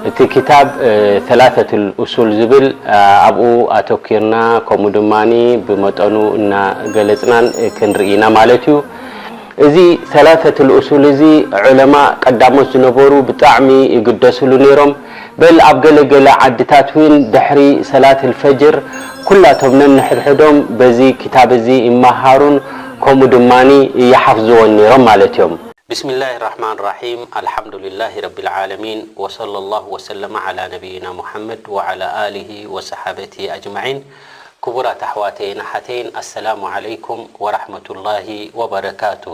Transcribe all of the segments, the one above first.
እቲ ክታብ ሰላሰቱል ኡሱል ዝብል ኣብኡ ኣተኪርና፣ ከምኡ ድማ ብመጠኑ እናገለፅናን ክንርኢ ኢና ማለት እዩ። እዚ ሰላሰቱል ኡሱል እዚ ዑለማ ቀዳሞት ዝነበሩ ብጣዕሚ ይግደስሉ ነይሮም። በል ኣብ ገለ ገለ ዓድታት እውን ድሕሪ ሰላት ልፈጅር ኩላቶም ነንሕድሕዶም በዚ ክታብ እዚ ይመሃሩን ከምኡ ድማ ይሓፍዝዎን ነይሮም ማለት እዮም። بسم الله الرحمن الرحيم، الحمد لله رب العالمين، وصلى الله وسلم على نبينا محمد وعلى آله وصحابته أجمعين. ክቡራት ኣሕዋተይን ኣሓተይን፣ ኣሰላሙ ዓለይኩም ወራሕመቱላሂ ወበረካቱ።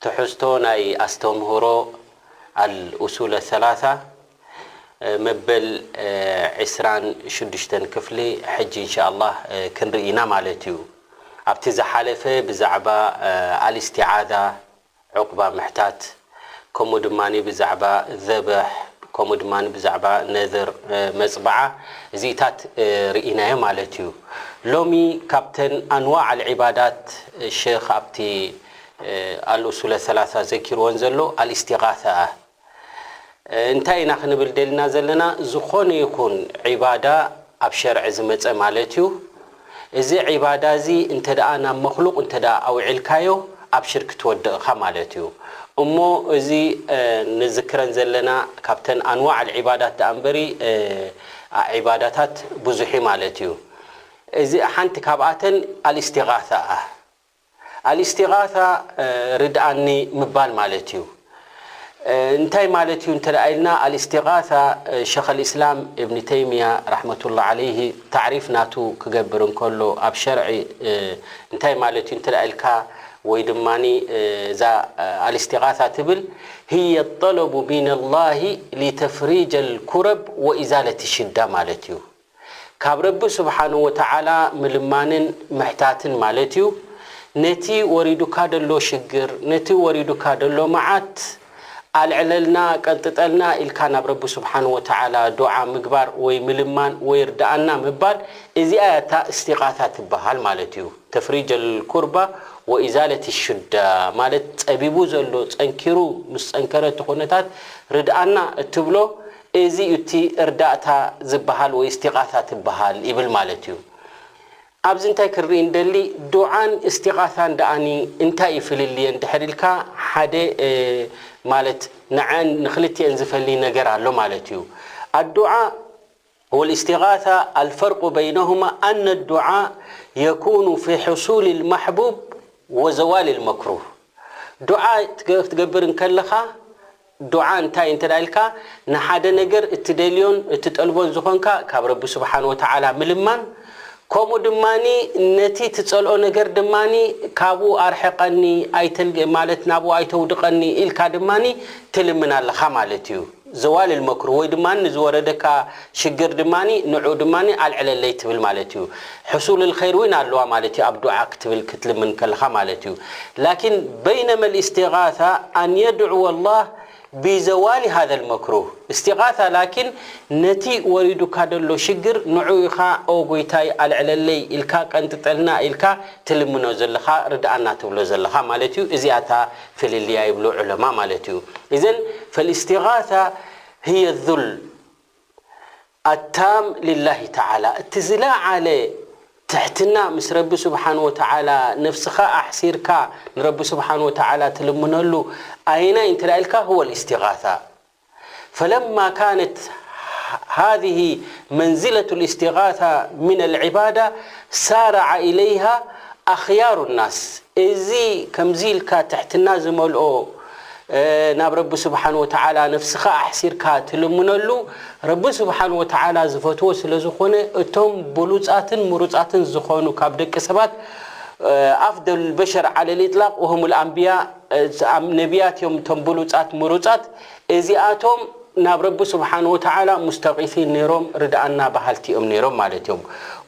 ትሕዝቶ ናይ ኣስተምህሮ ኣልኡሱለ ሰላሳ መበል ዕስራን ሽዱሽተን ክፍሊ ሕጂ እንሻኣላህ ክንርኢ ኢና ማለት እዩ። ኣብቲ ዝሓለፈ ብዛዕባ ኣልእስቲዓዛ፣ ዑቕባ ምሕታት፣ ከምኡ ድማ ብዛዕባ ዘብሕ፣ ከምኡ ድማ ብዛዕባ ነዝር፣ መፅበዓ፣ እዚታት ርኢናዮ ማለት እዩ። ሎሚ ካብተን ኣንዋዕ ኣልዒባዳት ሼኽ ኣብቲ ኣልኡሱለ ሰላሳ ዘኪርወን ዘሎ ኣልእስቲጋሳ። እንታይ ኢና ክንብል ደልና ዘለና? ዝኾነ ይኹን ዒባዳ ኣብ ሸርዒ ዝመጸ ማለት እዩ። እዚ ዒባዳ እዚ እንተ ደኣ ናብ መኽሉቕ እንተ ደኣ ኣውዒልካዮ፣ ኣብ ሽርክ ትወድቕ ኢኻ ማለት እዩ። እሞ እዚ፣ እ፣ ንዝክረን ዘለና ካብተን ኣንዋዕ ኣልዒባዳት ደኣ እምበሪ፣ እ፣ ዒባዳታት ብዙሕ እዩ ማለት እዩ። እዚ ሓንቲ ካብኣተን ኣልእስቲጋሳ እያ። ኣልእስቲጋሳ፣ እ፣ ርድኣኒ ምባል ማለት እዩ። እ፣ እንታይ ማለት እዩ እንተ ደኣ ኢልና፣ ኣልእስቲጋሳ፣ እ፣ ሸኽ ኣልእስላም እብኒ ተይሚያ ረሕመቱላህ ዓለይሂ ታዕሪፍ ናቱ ክገብር እንከሎ ኣብ ሸርዒ፣ እ፣ እንታይ ማለት እዩ እንተ ደኣ ኢልካ፣ ወይ ድማኒ፣ እ፣ እዛ፣ እ፣ ኣልእስቲጋሳ ትብል፣ ህየ ጠለቡ ሚነላሂ ሊተፍሪጀል ኩረብ ወኢዛለት ሽዳ ማለት እዩ። ካብ ረቢ ስብሓንሁ ወተዓላ ምልማንን ምሕታትን ማለት እዩ። ነቲ ወሪዱካ ደሎ ሽግር፣ ነቲ ወሪዱካ ደሎ መዓት ኣልዕለልና፣ ቀንጥጠልና ኢልካ ናብ ረቢ ስብሓንሁ ወተዓላ ዱዓ ምግባር ወይ ምልማን ወይ ርድኣና ምባል፣ እዚኣ እያ እታ እስቲቓታ ትበሃል ማለት እዩ። ተፍሪጀል ኩርባ ወኢዛለት ሽዳ ማለት ጸቢቡ ዘሎ ጸንኪሩ ምስ ጸንከረ እቲ ኩነታት ርድኣና እትብሎ እዚ እዩ እቲ እርዳእታ ዝበሃል ወይ እስቲቓሳ ትበሃል ይብል ማለት እዩ። ኣብዚ እንታይ ክንርኢ እንደሊ፣ ዱዓን እስቲቓሳን ደኣኒ እንታይ እዩ ፍልልየን ድሕር ኢልካ፣ ሓደ፣ እ፣ ማለት ንዐን ንኽልቲኤን ዝፈልይ ነገር ኣሎ ማለት እዩ። ኣዱዓ ወልእስቲቓሳ፣ ኣልፈርቁ በይነሁማ ኣነ ዱዓ የኩኑ ፊ ሕሱል ልማሕቡብ ወዘዋል ልመክሩህ። ዱዓ ትገ-፣ ክትገብር እንከለኻ፣ ዱዓ እንታይ እንተ ደኣ ኢልካ፣ ንሓደ ነገር እትደልዮን እትጠልቦን ዝኾንካ ካብ ረቢ ስብሓን ወተዓላ ምልማን፣ ከምኡ ድማኒ ነቲ ትጸልኦ ነገር ድማኒ ካብኡ ኣርሕቐኒ፣ ኣይተልግ-፣ ማለት ናብኡ ኣይተውድቐኒ ኢልካ ድማኒ ትልምን ኣለኻ ማለት እዩ። ዘዋል ልመክሩህ ወይ ድማ ንዝወረደካ ሽግር ድማ ንዑ ድማ ኣልዕለለይ ትብል ማለት እዩ። ሕሱል ልኸይር እውን ኣለዋ ማለት እዩ። ኣብ ዱዓ ክትብል ክትልምን ከለኻ ማለት እዩ። ላኪን በይነመ ልእስቲጋሳ ኣን የድዕወ ላህ ቢዘዋል ሃዘ ልመክሩህ። እስቲጋሳ ላኪን ነቲ ወሪዱካ ደሎ ሽግር ንዑ ኢኻ ኦ ጎይታይ ኣልዕለለይ ኢልካ ቀንጥጠልና ኢልካ ትልምኖ ዘለኻ ርድኣና ትብሎ ዘለኻ ማለት እዩ። እዚኣታ ፍልልያ ይብሉ ዑለማ ማለት እዩ። إذن فالاستغاثة هي الذل التام لله تعالى، እቲ ዝለዓለ ትሕትና ምስ ረቢ ስብሓን ወተዓላ ነፍስኻ ኣሕሲርካ ንረቢ ስብሓን ወተዓላ ትልምነሉ ኣየናይ እንተ ኢልካ፣ هو الاستغاثة. فلما كانت هذه منزلة الاستغاثة من العبادة سارع إليها أخيار الناس. እዚ ከምዚ ኢልካ ትሕትና ዝመልኦ፣ እ፣ ናብ ረቢ ስብሓን ወተዓላ ነፍስኻ ኣሕሲርካ ትልምነሉ፣ ረቢ ስብሓን ወተዓላ ዝፈትዎ ስለ ዝኾነ፣ እቶም ብሉጻትን ምሩጻትን ዝኾኑ ካብ ደቂ ሰባት፣ እ፣ ኣፍደል በሸር ዓለል ኢጥላቅ ወሁም ልኣንብያ፣ እ፣ ነቢያት እዮም እቶም ብሉጻት ምሩጻት። እዚኣቶም ናብ ረቢ ስብሓን ወተዓላ ሙስተቂሲን ነይሮም፣ ርድኣና በሃልቲ እዮም ነይሮም ማለት እዮም።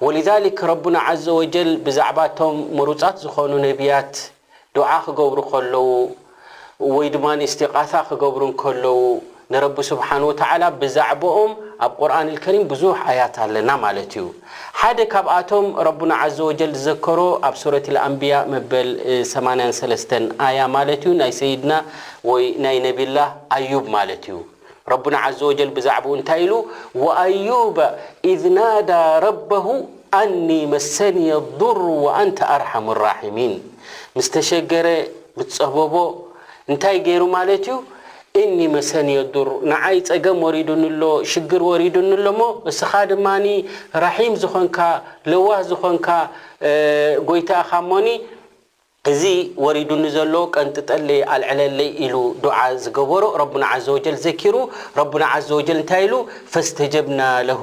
ወሊዛሊክ ረቡና ዓዘ ወጀል ብዛዕባ እቶም ምሩጻት ዝኾኑ ነቢያት ዱዓ ክገብሩ ከለዉ ወይ ድማ እስቲቃሳ ክገብሩ እንከለዉ ንረቢ ስብሓን ወተዓላ ብዛዕባኦም ኣብ ቁርኣን ልከሪም ብዙሕ ኣያት ኣለና ማለት እዩ። ሓደ ካብኣቶም ረቡና ዓዘ ወጀል ዝዘከሮ ኣብ ሱረት ልኣንብያ መበል ሰማንያን ሰለስተን ኣያ ማለት እዩ። ናይ ሰይድና ወይ ናይ ነቢላህ ኣዩብ ማለት እዩ። ረቡና ዓዘ ወጀል ብዛዕባኡ እንታይ ኢሉ? ወኣዩበ ኢዝ ናዳ ረበሁ ኣኒ መሰንየ ዱር ወኣንተ ኣርሓሙ ራሒሚን። ምስ ተሸገረ፣ ምስ ጸበቦ እንታይ ገይሩ ማለት እዩ? እኒ መሰንዮ ዱር፣ ንዓይ ጸገም ወሪዱኒ ኣሎ፣ ሽግር ወሪዱኒ ኣሎ እሞ፣ እስኻ ድማኒ ራሒም ዝኾንካ፣ ለዋህ ዝኾንካ፣ እ፣ ጎይታ ኢኻ እሞኒ፣ እዚ ወሪዱኒ ዘሎ ቀንጥጠለይ፣ ኣልዕለለይ ኢሉ ዱዓ ዝገበሮ ረቡና ዓዘ ወጀል ዘኪሩ፣ ረቡና ዓዘ ወጀል እንታይ ኢሉ? ፈስተጀብና ለሁ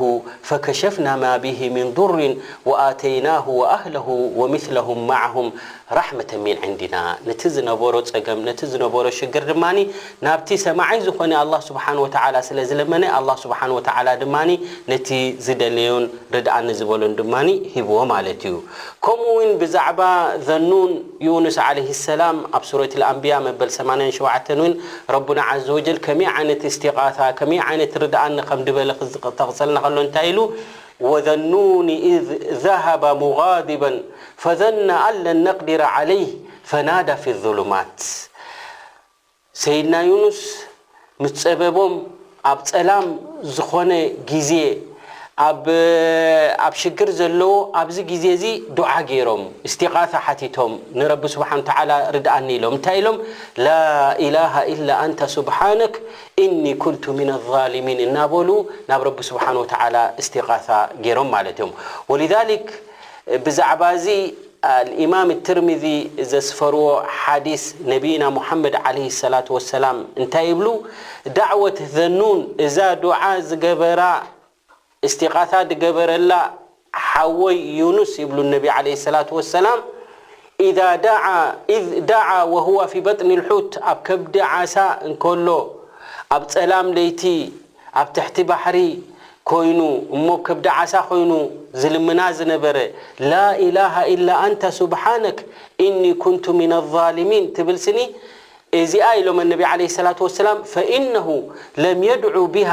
ፈከሸፍና ማ ቢሂ ሚን ዱሪን ወኣተይናሁ ወኣህለሁ ወሚስለሁም መዓሁም ራሕመተ ሚን ዕንዲና። ነቲ ዝነበሮ ጸገም፣ ነቲ ዝነበሮ ሽግር ድማኒ ናብቲ ሰማዓይ ዝኾነ ኣላህ ስብሓን ወተዓላ ስለ ዝለመነ፣ ኣላህ ስብሓን ወተዓላ ድማኒ ነቲ ዝደለዮን ርድኣኒ ዝበሎን ድማኒ ሂብዎ ማለት እዩ። ከምኡ እውን ብዛዕባ ዘኑን ዩኑስ ዓለይሂ ሰላም ኣብ ሱረት ልኣንብያ መበል ሰማንያን ሸውዓተን እውን ረቡና ዓዘ ወጀል ከመይ ዓይነት እስቲቓታ፣ ከመይ ዓይነት ርድኣኒ ከም ድበለ ክዝ-፣ ተቕጸልና ከሎ እንታይ ኢሉ? ወዘኑኒ ኢዝ ዘሃበ ሙጋዲበን ፈዘነ ኣን ለን ነቅዲረ ዓለይህ ፈናዳ ፊ ዙሉማት። ሰይድና ዩኑስ ምስ ጸበቦም ኣብ ጸላም ዝኾነ ግዜ፣ ኣብ፣ ኣብ ሽግር ዘለዎ ኣብዚ ግዜ እዚ ዱዓ ገይሮም፣ እስቲቓሳ ሓቲቶም ንረቢ ስብሓን ወተዓላ ርድኣኒ ኢሎም። እንታይ ኢሎም? ላ ኢላሃ ኢላ ኣንተ ሱብሓነክ ኢኒ ኩንቱ ሚነ ዛሊሚን እናበሉ ናብ ረቢ ስብሓን ወተዓላ እስቲቓሳ ገይሮም ማለት እዮም። ወሊዛሊክ ብዛዕባ እዚ ኣልኢማም ትርሚዚ ዘስፈርዎ ሓዲስ ነቢይና ሙሓመድ ዓለይሂ ሰላቱ ወሰላም እንታይ ይብሉ? ዳዕወት ዘኑን፣ እዛ ዱዓ ዝገበራ፣ እስቲቓሳ ዝገበረላ ሓወይ ዩኑስ ይብሉ ነቢ ዓለይሂ ሰላቱ ወሰላም፣ ኢዛ ደዓ፣ ኢዝ ደዓ ወሁወ ፊ በጥኒ ልሑት፣ ኣብ ከብዲ ዓሳ እንከሎ፣ ኣብ ጸላም ለይቲ ኣብ ትሕቲ ባሕሪ ኮይኑ፣ እሞ ከብዲ ዓሳ ኮይኑ ዝልምና ዝነበረ፣ ላ ኢላሃ ኢላ ኣንተ ሱብሓነክ ኢኒ ኩንቱ ሚነ ዛሊሚን ትብል ስኒ፣ እዚኣ ኢሎም ነቢ ዓለይሂ ሰላቱ ወሰላም፣ ፈኢነሁ ለም የድዑ ቢሃ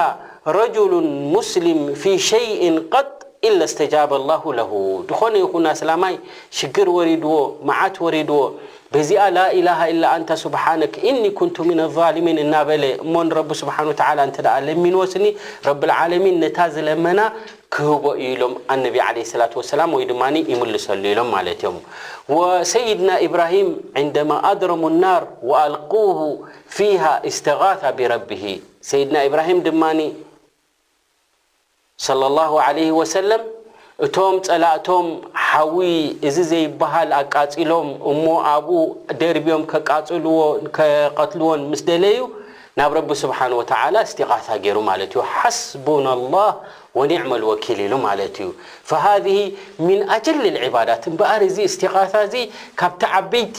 ረጁሉን ሙስሊም ፊ ሸይእን ቀጥ ኢላ እስተጃበ ላሁ ለሁ። ዝኾነ ይኹን ኣስላማይ ሽግር ወሪድዎ፣ መዓት ወሪድዎ፣ በዚኣ ላኢላሃ ኢላ ኣንተ ሱብሓነክ ኢኒ ኩንቱ ሚነ ዛሊሚን እናበለ እሞ ንረቢ ስብሓን ወተዓላ እንተ ደኣ ለሚንዎ ስኒ፣ ረብል ዓለሚን ነታ ዝለመና ክህቦ እዩ ኢሎም ኣነቢ ዓለይሂ ሰላቱ ወሰላም፣ ወይ ድማ ይምልሰሉ ኢሎም ማለት እዮም። ወሰይድና ኢብራሂም ዕንደማ ኣድረሙ ናር ወኣልቁሁ ፊሃ እስተጋታ ቢረቢሂ። ሰይድና ኢብራሂም ድማ ሰለላሁ ዓለይሂ ወሰለም፣ እቶም ጸላእቶም ሓዊ እዚ ዘይበሃል ኣቃጺሎም እሞ ኣብኡ ደርብዮም ከቃጽልዎ፣ ከቐትልዎን ምስ ደለዩ፣ ናብ ረቢ ስብሓን ወተዓላ እስቲቓሳ ገይሩ ማለት እዩ። ሓስቡና ላህ ወኒዕመል ወኪል ኢሉ ማለት እዩ። ፈሃዚህ ሚን ኣጀል ልዕባዳት። እምበኣር እዚ እስቲቓሳ እዚ ካብቲ ዓበይቲ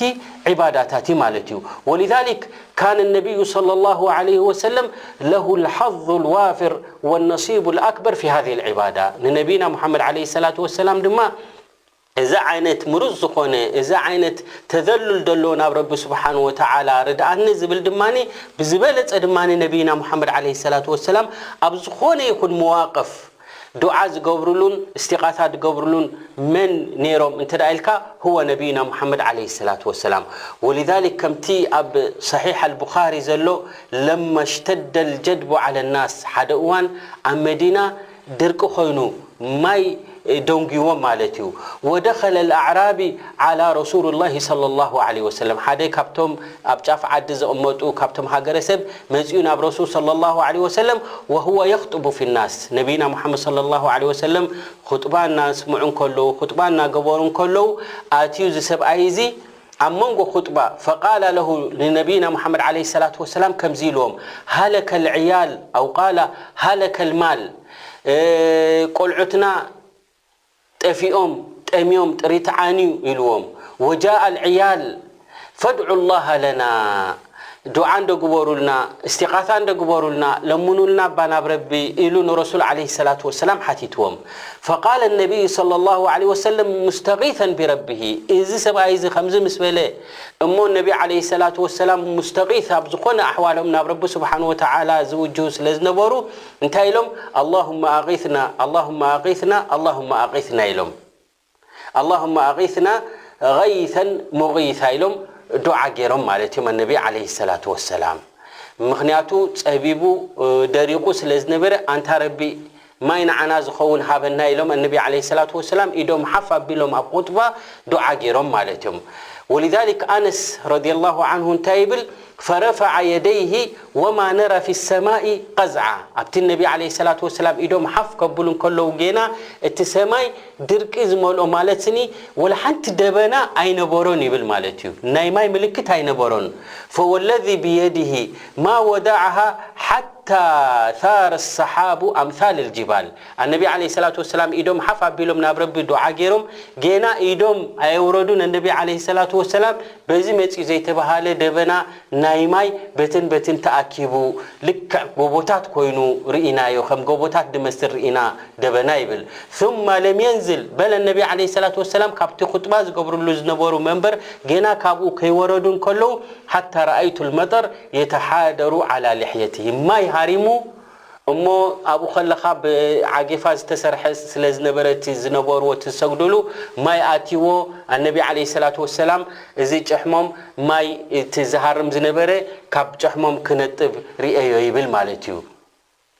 ዕባዳታት እዩ ማለት እዩ። ወሊዛሊክ ካነ ነቢዩ ሰለላሁ ዓለይሂ ወሰለም ለሁ ልሓዙ ልዋፍር ወነሲቡ ልኣክበር ፊ ሃዚህ ልዕባዳ። ንነቢና ሙሓመድ ዓለይሂ ሰላቱ ወሰላም ድማ እዚ ዓይነት ምሩፅ ዝኾነ፣ እዚ ዓይነት ተዘሉል ዘሎ ናብ ረቢ ስብሓን ወተዓላ ርድኣኒ ዝብል ድማ ብዝበለፀ ድማ ነቢና ሙሓመድ ዓለይሂ ሰላቱ ወሰላም ኣብ ዝኾነ ይኹን መዋቅፍ ዱዓ ዝገብሩሉን እስቲቓሳ ዝገብሩሉን መን ነይሮም እንተ ደኣ ኢልካ፣ ሁወ ነቢዩና ሙሓመድ ዓለይሂ ሰላቱ ወሰላም። ወሊዛሊክ ከምቲ ኣብ ሰሒሕ ኣልቡኻሪ ዘሎ፣ ለማ ሽተደ ልጀድቡ ዓለ ናስ፣ ሓደ እዋን ኣብ መዲና ድርቂ ኮይኑ ማይ ደንጉይዎም ማለት እዩ። ወደኸለ ልኣዕራቢ ዓላ ረሱሉላሂ ሰለላሁ ዓለይሂ ወሰለም፣ ሓደ ካብቶም ኣብ ጫፍ ዓዲ ዝቕመጡ ካብቶም ሃገረሰብ መጺኡ ናብ ረሱል ሰለላሁ ዓለይሂ ወሰለም፣ ወሁወ የኽጥቡ ፊናስ፣ ነቢይና ሙሓመድ ሰለላሁ ዓለይሂ ወሰለም ኹጥባ እናስምዑ እንከለዉ፣ ኹጥባ እናገበሩ እንከለዉ፣ ኣትዩ እዚ ሰብኣይ እዚ ኣብ መንጎ ኹጥባ፣ ፈቃለ ለሁ፣ ንነቢይና ሙሓመድ ዓለይሂ ሰላቱ ወሰላም ከምዚ ኢልዎም፣ ሃለከ ልዕያል፣ ኣው ቃለ ሃለከ ልማል፣ እ፣ ቆልዑትና ጠፊኦም፣ ጠምዮም፣ ጥሪት ዓንዩ ኢልዎም። ወጃአ ልዕያል ፈድዑ ላሃ ለና፣ ዱዓ እንደግበሩልና፣ እስቲቓሳ እንደግበሩልና፣ ለምኑልና እባ ናብ ረቢ ኢሉ ንረሱል ዓለይሂ ሰላቱ ወሰላም ሓቲትዎም። فقال النبي صلى الله عليه وسلم مستغيثا بربه، እዚ ሰብኣይ እዚ ከምዚ ምስ በለ እሞ ነቢ ዓለይሂ ሰላቱ ወሰላም ሙስተጊስ ኣብ ዝኾነ ኣሕዋሎም ናብ ረቢ ስብሓን ወተዓላ ዝውጅሁ ስለ ዝነበሩ እንታይ ኢሎም? اللهم أغثنا اللهم أغثنا اللهم أغثنا ኢሎም። اللهم أغثنا غيثا مغيثا ኢሎም ዱዓ ገይሮም ማለት እዮም ኣነቢ ዓለይሂ ሰላቱ ወሰላም። ምኽንያቱ ጸቢቡ ደሪቑ ስለ ዝነበረ ኣንታ ረቢ ማይ ንዓና ዝኸውን ሃበና ኢሎም ኣነቢ ዓለይሂ ሰላቱ ወሰላም ኢዶም ሓፍ ኣቢሎም ኣብ ኹጥባ ዱዓ ገይሮም ማለት እዮም። ولذلك ኣነስ ረዲየላሁ ዓንሁ እንታይ ይብል? فرفع يديه وما نرى في السماء قزعة ኣብቲ ነቢ ዓለይሂ ሰላቱ ወሰላም ኢዶም ሓፍ ከብሉ እንከለዉ ጌና እቲ ሰማይ ድርቂ ዝመልኦ ማለትኒ ወላ ሓንቲ ደበና ኣይነበሮን ይብል ማለት እዩ። ናይ ማይ ምልክት ኣይነበሮን። فوالذي بيده ما وضعها حتى ثار السحاب أمثال الجبال ኣነቢ ዓለይሂ ሰላቱ ወሰላም ኢዶም ሓፍ ኣቢሎም ናብ ረቢ ዱዓ ገይሮም ጌና ኢዶም ኣየውረዱን ኣነቢ ዓለይሂ ሰላቱ ወሰላም በዚ መጺኡ ዘይተባሃለ ደበና ናይ ማይ በትን በትን ተኣኪቡ ልክዕ ጎቦታት ኮይኑ ርኢናዮ ከም ጎቦታት ድመስል ርኢና ደበና ይብል ثم لم ينزل በለ ነቢ ዓለይሂ ሰላቱ ወሰላም ካብቲ ኹጥባ ዝገብርሉ ዝነበሩ መንበር ጌና ካብኡ ከይወረዱ እንከለዉ حتى رأيت المطر يتحادر على لحيته ማይ ሃሪሙ እሞ ኣብኡ ከለኻ ብዓጌፋ ዝተሰርሐ ስለ ዝነበረ እቲ ዝነበርዎ እቲ ዝሰግዱሉ ማይ ኣትይዎ ኣነቢ ዓለይሂ ሰላቱ ወሰላም እዚ ጭሕሞም ማይ እቲ ዝሃርም ዝነበረ ካብ ጭሕሞም ክነጥብ ርእየዮ ይብል ማለት እዩ።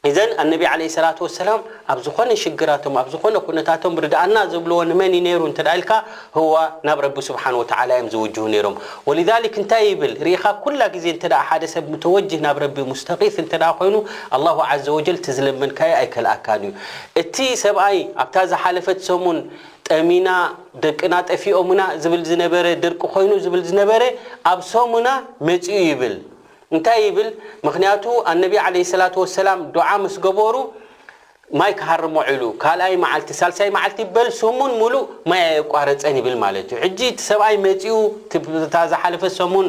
እዘን ኣነቢ ዓለይሂ ሰላቱ ወሰላም ኣብ ዝኾነ ሽግራቶም ኣብ ዝኾነ ኩነታቶም ርድኣና ዝብልዎ ንመን እዩ ነይሩ እንተ ኢልካ ህዋ ናብ ረቢ ስብሓን ወተዓላ እዮም ዝውጅሁ ነይሮም። ወሊዛሊክ እንታይ ይብል ርኢኻ ኩላ ግዜ እንተ ሓደ ሰብ ሙተወጅህ ናብ ረቢ ሙስተቂስ እንተ ኮይኑ ኣላሁ ዓዘ ወጀል እቲ ዝለመንካዮ ኣይከልኣካን እዩ። እቲ ሰብኣይ ኣብታ ዝሓለፈት ሰሙን ጠሚና ደቅና ጠፊኦምና ዝብል ዝነበረ ድርቂ ኮይኑ ዝብል ዝነበረ ኣብ ሰሙና መፂኡ ይብል። እንታይ ይብል? ምኽንያቱ ኣነቢ ዓለይሂ ሰላቱ ወሰላም ዱዓ ምስ ገበሩ ማይ ክሃርሞ ዒሉ ካልኣይ መዓልቲ ሳልሳይ መዓልቲ በል ሰሙን ሙሉእ ማይ ኣየቋረፀን ይብል ማለት እዩ። ሕጂ እቲ ሰብኣይ መፂኡ እታ ዝሓለፈ ሰሙን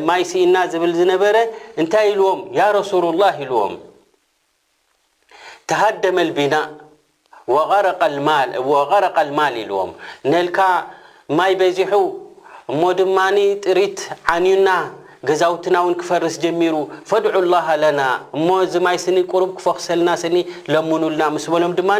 ማይ ስኢና ዝብል ዝነበረ እንታይ ኢልዎም? ያ ረሱሉላህ ኢልዎም። تهدم البناء وغرق المال وغرق المال ኢልዎም። ነልካ ማይ በዚሑ እሞ ድማ ጥሪት ዓንዩና ገዛውትና እውን ክፈርስ ጀሚሩ ፈድዑ ላሃ ለና እሞ እዚ ማይ ስኒ ቁሩብ ክፈኽሰልና ስኒ ለምኑልና ምስ በሎም ድማ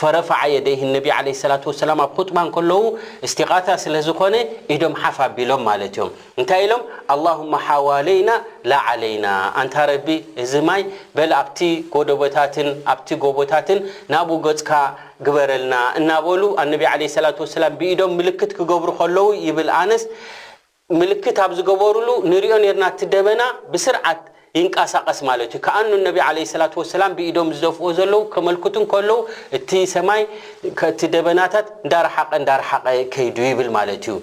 ፈረፈዓ የደይህ ነቢ ዓለይሂ ሰላቱ ወሰላም ኣብ ኹጥባ እንከለዉ እስቲቓታ ስለ ዝኾነ ኢዶም ሓፍ ኣቢሎም ማለት እዮም። እንታይ ኢሎም? ኣላሁመ ሓዋለይና ላ ዓለይና፣ ኣንታ ረቢ እዚ ማይ በል ኣብቲ ጎደቦታትን ኣብቲ ጎቦታትን ናብኡ ገጽካ ግበረልና እናበሉ ኣነቢ ዓለይሂ ሰላቱ ወሰላም ብኢዶም ምልክት ክገብሩ ከለዉ ይብል ኣነስ ምልክት ኣብ ዝገበሩሉ ንሪኦ ኔርና እቲ ደበና ብስርዓት ይንቀሳቐስ ማለት እዩ። ከኣኑ ነቢ ዓለይሂ ሰላቱ ወሰላም ብኢዶም ዝደፍኦ ዘለዉ ከመልክቱ እንከለዉ እቲ ሰማይ እቲ ደበናታት እንዳረሓቐ እንዳረሓቐ ከይዱ ይብል ማለት እዩ።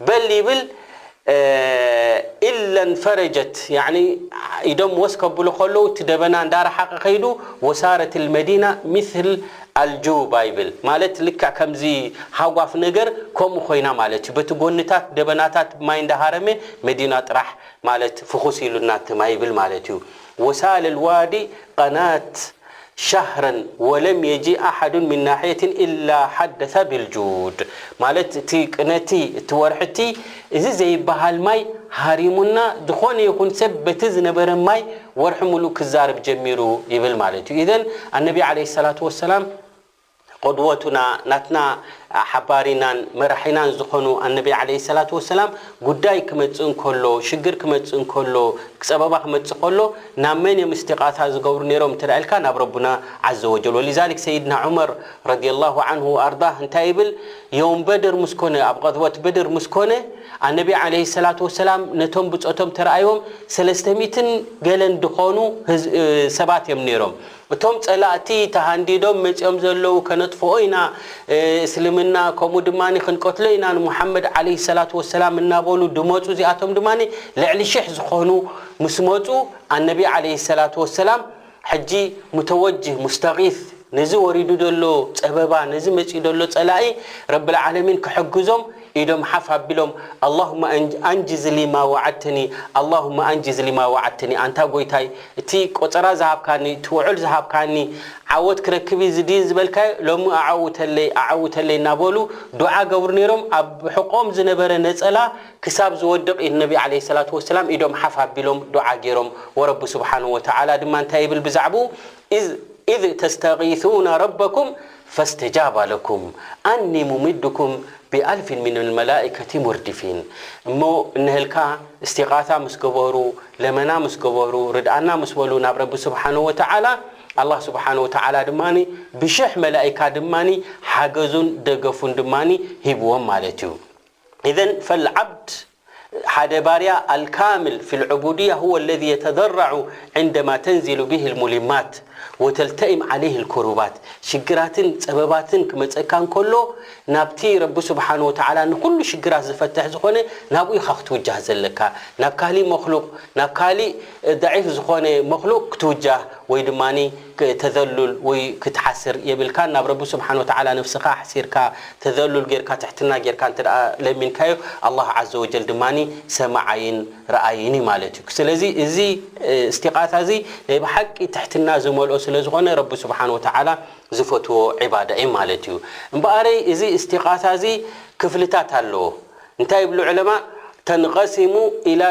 በል ይብል ኢለን ፈረጀት ያኒ ኢዶም ወስ ከብሉ ከለዉ እቲ ደበና እንዳረሓቐ ከይዱ ወሳረት ልመዲና ሚስል ኣልጁባ ይብል ማለት ልክዕ ከምዚ ሃጓፍ ነገር ከምኡ ኮይና ማለት እዩ። በቲ ጎንታት ደበናታት ማይ እንዳሃረመ መዲና ጥራሕ ማለት ፍኹስ ኢሉና እቲ ማይ ይብል ማለት እዩ። ወሳል ልዋዲ ቀናት ሸህረን ወለም የጂ ኣሓዱን ሚን ናሕየትን ኢላ ሓደሰ ቢልጁድ ማለት እቲ ቅነቲ እቲ ወርሕቲ እዚ ዘይበሃል ማይ ሃሪሙና ዝኾነ ይኹን ሰብ በቲ ዝነበረ ማይ ወርሒ ሙሉእ ክዛረብ ጀሚሩ ይብል ማለት እዩ። ኢዘን ኣነቢ ዓለይሂ ሰላቱ ወሰላም ቁድወቱና ናትና ሓባሪናን መራሒናን ዝኾኑ ኣነቢ ዓለይሂ ሰላቱ ወሰላም ጉዳይ ክመጽእ እንከሎ ሽግር ክመጽእ እንከሎ ጸበባ ክመጽእ ከሎ ናብ መን እዮም እስቲቓሳ ዝገብሩ ነይሮም እንተ ኢልካ ናብ ረቡና ዓዘ ወጀል። ወሊዛሊክ ሰይድና ዑመር ረዲየላሁ ዓንሁ ወኣርዳህ እንታይ ይብል? የውም በድር ምስ ኮነ ኣብ ቐዝወት በድር ምስ ኮነ ኣነቢ ዓለይሂ ሰላቱ ወሰላም ነቶም ብጾቶም ተረኣይዎም ሰለስተ ሚእትን ገለን ዝኾኑ ሰባት እዮም ነይሮም። እቶም ጸላእቲ ተሃንዲዶም መጺኦም ዘለዉ ከነጥፍኦ ኢና እስልምና ከምኡ ድማ ክንቀትሎ ኢና ንሙሓመድ ዓለይሂ ሰላቱ ወሰላም እናበሉ ድመጹ እዚኣቶም ድማ ልዕሊ ሽሕ ዝኾኑ ምስ መጹ ኣነቢ ዓለይሂ ሰላቱ ወሰላም ሕጂ ሙተወጅህ ሙስተጊስ ነዚ ወሪዱ ዘሎ ጸበባ ነዚ መጺኡ ዘሎ ጸላኢ ረብል ዓለሚን ክሕግዞም ኢዶም ሓፍ ኣቢሎም ኣላሁመ ኣንጅ- ኣንጅዝ ሊ ማ ወዓድተኒ ኣላሁመ ኣንጅዝ ሊ ማ ወዓድተኒ። ኣንታ ጎይታይ፣ እቲ ቆጸራ ዝሃብካኒ፣ እቲ ውዑል ዝሃብካኒ፣ ዓወት ክረክብ እዩ ዝድይን ዝበልካዮ ሎሚ ኣዐውተለይ ኣዐውተለይ እናበሉ ዱዓ ገብሩ ነይሮም። ኣብ ሕቆም ዝነበረ ነጸላ ክሳብ ዝወድቕ ኢድ ነቢ ዓለይሂ ሰላቱ ወሰላም ኢዶም ሓፍ ኣቢሎም ዱዓ ገይሮም። ወረቢ ስብሓንሁ ወተዓላ ድማ እንታይ ይብል ብዛዕባኡ? إذ إذ تستغيثون ربكم فاستجاب لكم أني ممدكم بألف من الملائكة مردفين. እሞ እነህልካ እስቲቓታ ምስ ገበሩ፣ ለመና ምስ ገበሩ፣ ርድኣና ምስ በሉ ናብ ረቢ ስብሓንሁ ወተዓላ፣ ኣላህ ስብሓንሁ ወተዓላ ድማ ብሽሕ መላኢካ ድማ ሓገዙን ደገፉን ድማ ሂብዎም ማለት እዩ። إذن فالعبد ሓደ ባርያ الكامل في العبودية هو الذي يتضرع عندما تنزل به الملمات وتلتئم عليه الكربات ሽግራትን ጸበባትን ክመጸካ እንከሎ ናብቲ ረቢ ስብሓን ወተዓላ ንኹሉ ሽግራት ዝፈትሕ ዝኾነ ናብኡ ኢኻ ክትውጃህ ዘለካ። ናብ ካሊእ መክሉቅ ናብ ካሊእ ضعيف ዝኾነ መክሉቅ ክትውጃህ ወይ ድማ ተዘሉል ወይ ክትሓስር የብልካን። ናብ ረቢ ስብሓን ወተዓላ ነብስኻ ኣሕሲርካ ተዘሉል ጌርካ ትሕትና ጌርካ እንተ ደኣ ለሚንካዮ ኣላህ ዓዘ ወጀል ድማ ሰማዓይን ረኣይን እዩ ማለት እዩ። ስለዚ እዚ እስቲቓታ እዚ ናይ ብሓቂ ትሕትና ዝመልኦ ስለ ዝኾነ ረቢ ስብሓን ወተዓላ ዝፈትዎ ዒባዳ እዩ ማለት እዩ። እምበኣረይ እዚ እስቲቓታ እዚ ክፍልታት ኣለዎ። እንታይ ይብሉ ዕለማ? ተንቀሲሙ ኢላ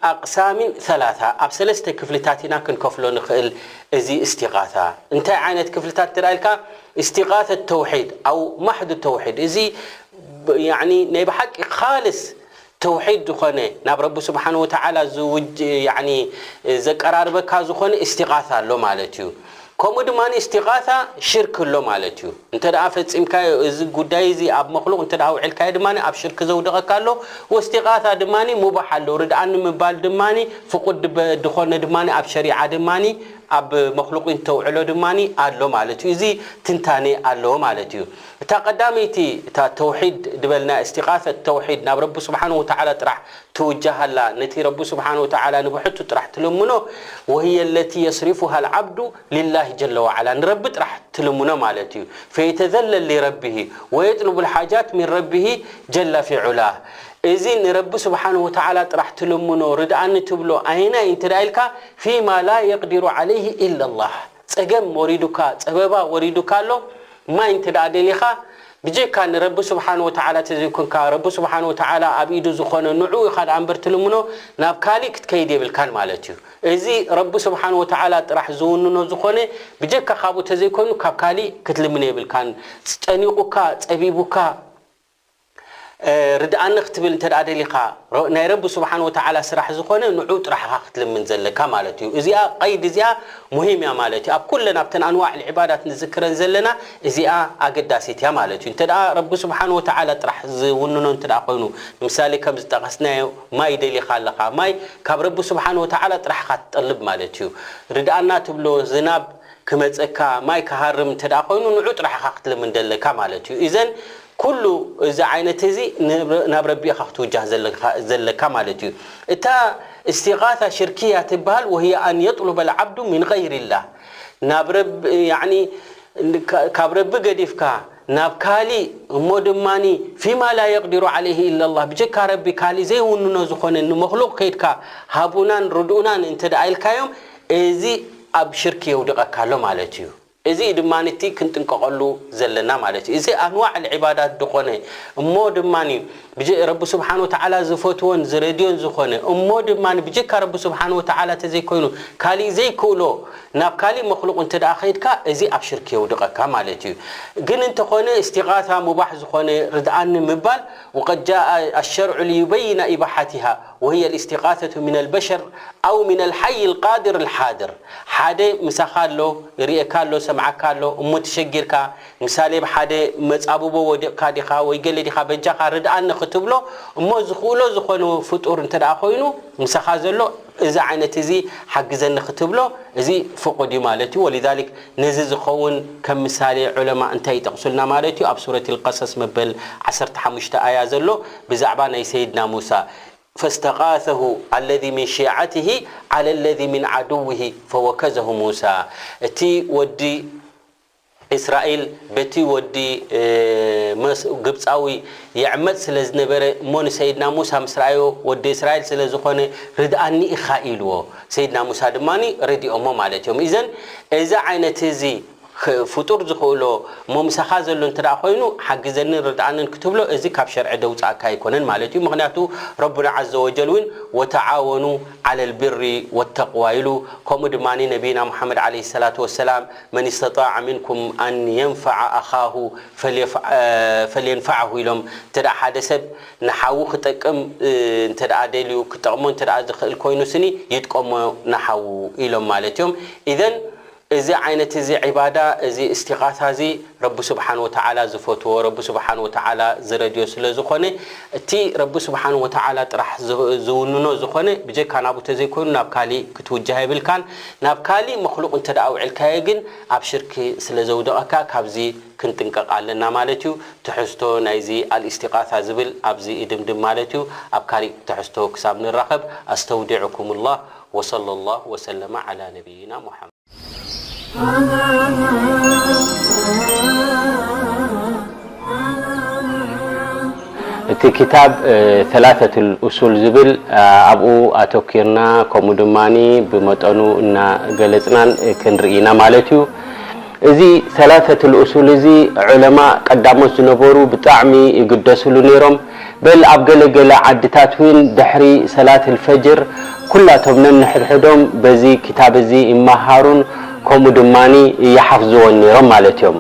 ኣቅሳሚን ሰላሳ፣ ኣብ ሰለስተ ክፍልታት ኢና ክንከፍሎ ንኽእል። እዚ እስቲቓታ እንታይ ዓይነት ክፍልታት ትርኣልካ? እስቲቓተ ተውሒድ ኣው ማሕዱ ተውሒድ፣ እዚ ናይ ብሓቂ ካልስ ተውሒድ ዝኾነ ናብ ረቢ ስብሓን ወተዓላ ዝውጅ ዘቀራርበካ ዝኾነ እስቲቓታ ኣሎ ማለት እዩ። ከምኡ ድማ እስቲቓታ ሽርክ ኣሎ ማለት እዩ። እንተ ደኣ ፈጺምካዮ እዚ ጉዳይ እዚ ኣብ መክሉቕ እንተ ደኣ ውዒልካዮ ድማ ኣብ ሽርክ ዘውድቐካ ኣሎ። ወስቲቓታ ድማ ሙባሕ ኣሎ። ርድኣኒ ምባል ድማ ፍቁድ ድበ- ድኾነ ድማ ኣብ ሸሪዓ ድማ ኣብ መክሉቕ እንተውዕሎ ድማ ኣሎ ማለት እዩ። እዚ ትንታኔ ኣለዎ ማለት እዩ። እታ ቀዳመይቲ እታ ተውሒድ ድበልና እስቲቓፈት ተውሒድ ናብ ረቢ ስብሓን ወተዓላ ጥራሕ ትውጃሃላ ነቲ ረቢ ስብሓን ወተዓላ ንብሕቱ ጥራሕ ትልምኖ وهي التي يصرفها العبد لله جل وعلا ንረቢ ጥራሕ ትልምኖ ማለት እዩ። فيتذلل لربه ويطلب الحاجات من ربه جل في علاه እዚ ንረቢ ስብሓን ወተዓላ ጥራሕ ትልምኖ ርድኣኒ ትብሎ ኣየናይ እንተ ኢልካ فيما لا يقدر عليه إلا الله ጸገም ወሪዱካ ጸበባ ወሪዱካ ኣሎ ማይ እንተ ደኣ ደሊኻ ብጀካ ንረቢ ስብሓን ወተዓላ ተዘይኮንካ ረቢ ስብሓን ወተዓላ ኣብ ኢዱ ዝኾነ ንዑ ኢኻ ደኣ እምበር ትልምኖ ናብ ካሊእ ክትከይድ የብልካን ማለት እዩ። እዚ ረቢ ስብሓን ወተዓላ ጥራሕ ዝውንኖ ዝኾነ ብጀካ ካብኡ ተዘይኮይኑ ካብ ካሊእ ክትልምን የብልካን። ጨኒቑካ ጸቢቡካ ርድኣኒ ክትብል እንተ ደኣ ደሊኻ ናይ ረቢ ስብሓን ወተዓላ ስራሕ ዝኾነ ንዑ ጥራሕ ኢኻ ክትልምን ዘለካ ማለት እዩ። እዚኣ ቀይድ እዚኣ ሙሂም እያ ማለት እዩ። ኣብ ኩለን ኣብተን ኣንዋዕ ልዕባዳት ንዝክረን ዘለና እዚኣ ኣገዳሲት እያ ማለት እዩ። እንተ ደኣ ረቢ ስብሓን ወተዓላ ጥራሕ ዝውንኖ እንተ ደኣ ኮይኑ ንምሳሌ ከም ዝጠቐስናዮ ማይ ደሊኻ ኣለኻ ማይ ካብ ረቢ ስብሓን ወተዓላ ጥራሕ ኢኻ ትጠልብ ማለት እዩ። ርድኣና ትብሎ ዝናብ ክመጸካ ማይ ክሃርም እንተ ደኣ ኮይኑ ንዑ ጥራሕ ኢኻ ክትልምን ዘለካ ማለት እዩ። እዘን ኩሉ እዚ ዓይነት እዚ ናብ ረቢ ኢኻ ክትውጃህ ዘለካ ማለት እዩ። እታ እስቲቓታ ሽርክያ ትበሃል وهي أن يطلب العبد من غير الله ናብ ረቢ ያኒ ካብ ረቢ ገዲፍካ ናብ ካሊእ እሞ ድማ فيما لا يقدر عليه إلا الله ብጀካ ረቢ ካሊእ ዘይውንኖ ዝኾነ ንመክሉቕ ከይድካ ሃቡናን ርድኡናን እንተ ደኣ ኢልካዮም እዚ ኣብ ሽርክ የውድቐካ ኣሎ ማለት እዩ። እዚ ድማ እቲ ክንጥንቀቐሉ ዘለና ማለት እዩ። እዚ ኣንዋዕ ልዕባዳት ዝኾነ እሞ ድማ ረቢ ስብሓን ወተዓላ ዝፈትዎን ዝረድዮን ዝኾነ እሞ ድማ ብጀካ ረቢ ስብሓን ወተዓላ ተዘይኮይኑ ካሊእ ዘይክእሎ ናብ ካሊእ መክሉቕ እንተ ደኣ ከይድካ እዚ ኣብ ሽርክ የውድቐካ ማለት እዩ። ግን እንተኾነ እስቲቓታ ሙባሕ ዝኾነ ርድኣኒ ምባል وقد جاء الشرع ليبين إباحتها وهي الاستغاثة من البشر أو من الحي القادر الحاضر ሓደ ምሳኻ ኣሎ ይርእየካ ኣሎ ሰምዓካ ኣሎ እሞ ተሸጊርካ ምሳሌ ብሓደ መጻብቦ ወዲቕካ ዲኻ ወይ ገለ ዲኻ በጃኻ ርድኣኒ ክትብሎ እሞ ዝኽእሎ ዝኾነ ፍጡር እንተ ደኣ ኮይኑ ምሳኻ ዘሎ እዚ ዓይነት እዚ ሓግዘኒ ክትብሎ እዚ ፍቑድ እዩ ማለት እዩ። ولذلك ነዚ ዝኸውን ከም ምሳሌ ዑለማ እንታይ ይጠቕሱልና ማለት እዩ ኣብ ሱረት ልቀሰስ መበል ዓሰርተ ሓሙሽተ ኣያ ዘሎ ብዛዕባ ናይ ሰይድና ሙሳ فاستغاثه الذي من شيعته على الذي من عدوه فوكزه موسى እቲ ወዲ እስራኤል በቲ ወዲ ግብፃዊ ይዕመፅ ስለ ዝነበረ እሞ ንሰይድና ሙሳ ምስ ረኣዮ ወዲ እስራኤል ስለ ዝኾነ ርድኣኒ ኢኻ ኢልዎ። ሰይድና ሙሳ ድማ ረዲኦሞ ማለት እዮም። ኢዘን እዚ ዓይነት እዚ ፍጡር ዝኽእሎ እሞ ምሳኻ ዘሎ እንተ ኮይኑ ሓግዘንን ርድኣንን ክትብሎ እዚ ካብ ሸርዒ ደውፃእካ ኣይኮነን ማለት እዩ። ምክንያቱ ረቡና ዓዘ ወጀል እውን ወተዓወኑ ዓለል ቢሪ ወተቅዋ ኢሉ። ከምኡ ድማ ነቢና ሙሓመድ ዓለይሂ ሰላቱ ወሰላም መን ስተጣዐ ሚንኩም ኣን የንፈዐ ኣኻሁ ፈልየንፈዐሁ ኢሎም። እንተ ሓደ ሰብ ንሓዉ ክጠቅም እንተ ደልዩ ክጠቕሞ እንተ ዝኽእል ኮይኑ ስኒ ይጥቀሞ ንሓዉ ኢሎም ማለት እዮም። ኢዘን እዚ ዓይነት እዚ ዒባዳ እዚ እስቲቃሳ እዚ ረቢ ስብሓን ወተዓላ ዝፈትዎ ረቢ ስብሓን ወተዓላ ዝረድዮ ስለ ዝኾነ እቲ ረቢ ስብሓን ወተዓላ ጥራሕ ዝውንኖ ዝኾነ ብጀካ ናብኡ ተዘይኮይኑ ናብ ካሊእ ክትውጃህ የብልካን። ናብ ካሊእ መክሉቅ እንተ ደኣ ውዕልካዮ ግን ኣብ ሽርኪ ስለ ዘውድቐካ ካብዚ ክንጥንቀቕ ኣለና ማለት እዩ። ትሕዝቶ ናይዚ ኣልእስቲቃሳ ዝብል ኣብዚ ይድምድም ማለት እዩ። ኣብ ካሊእ ትሕዝቶ ክሳብ ንራኸብ ኣስተውዲዕኩም ላህ ወሰለ ላሁ ወሰለመ ዓላ ነቢይና ሙሓመድ። እቲ ክታብ ሰላሰቱል ኡሱል ዝብል ኣብኡ ኣተኪርና ከምኡ ድማ ብመጠኑ እናገለፅናን ክንርኢ ኢና ማለት እዩ። እዚ ሰላሰቱል ኡሱል እዚ ዑለማ ቀዳሞት ዝነበሩ ብጣዕሚ ይግደስሉ ነይሮም። በል ኣብ ገለ ገለ ዓድታት እውን ድሕሪ ሰላት ልፈጅር ኩላቶም ነንሕድሕዶም በዚ ክታብ እዚ ይመሃሩን ከምኡ ድማ ይሓፍዝዎን ነይሮም ማለት እዮም።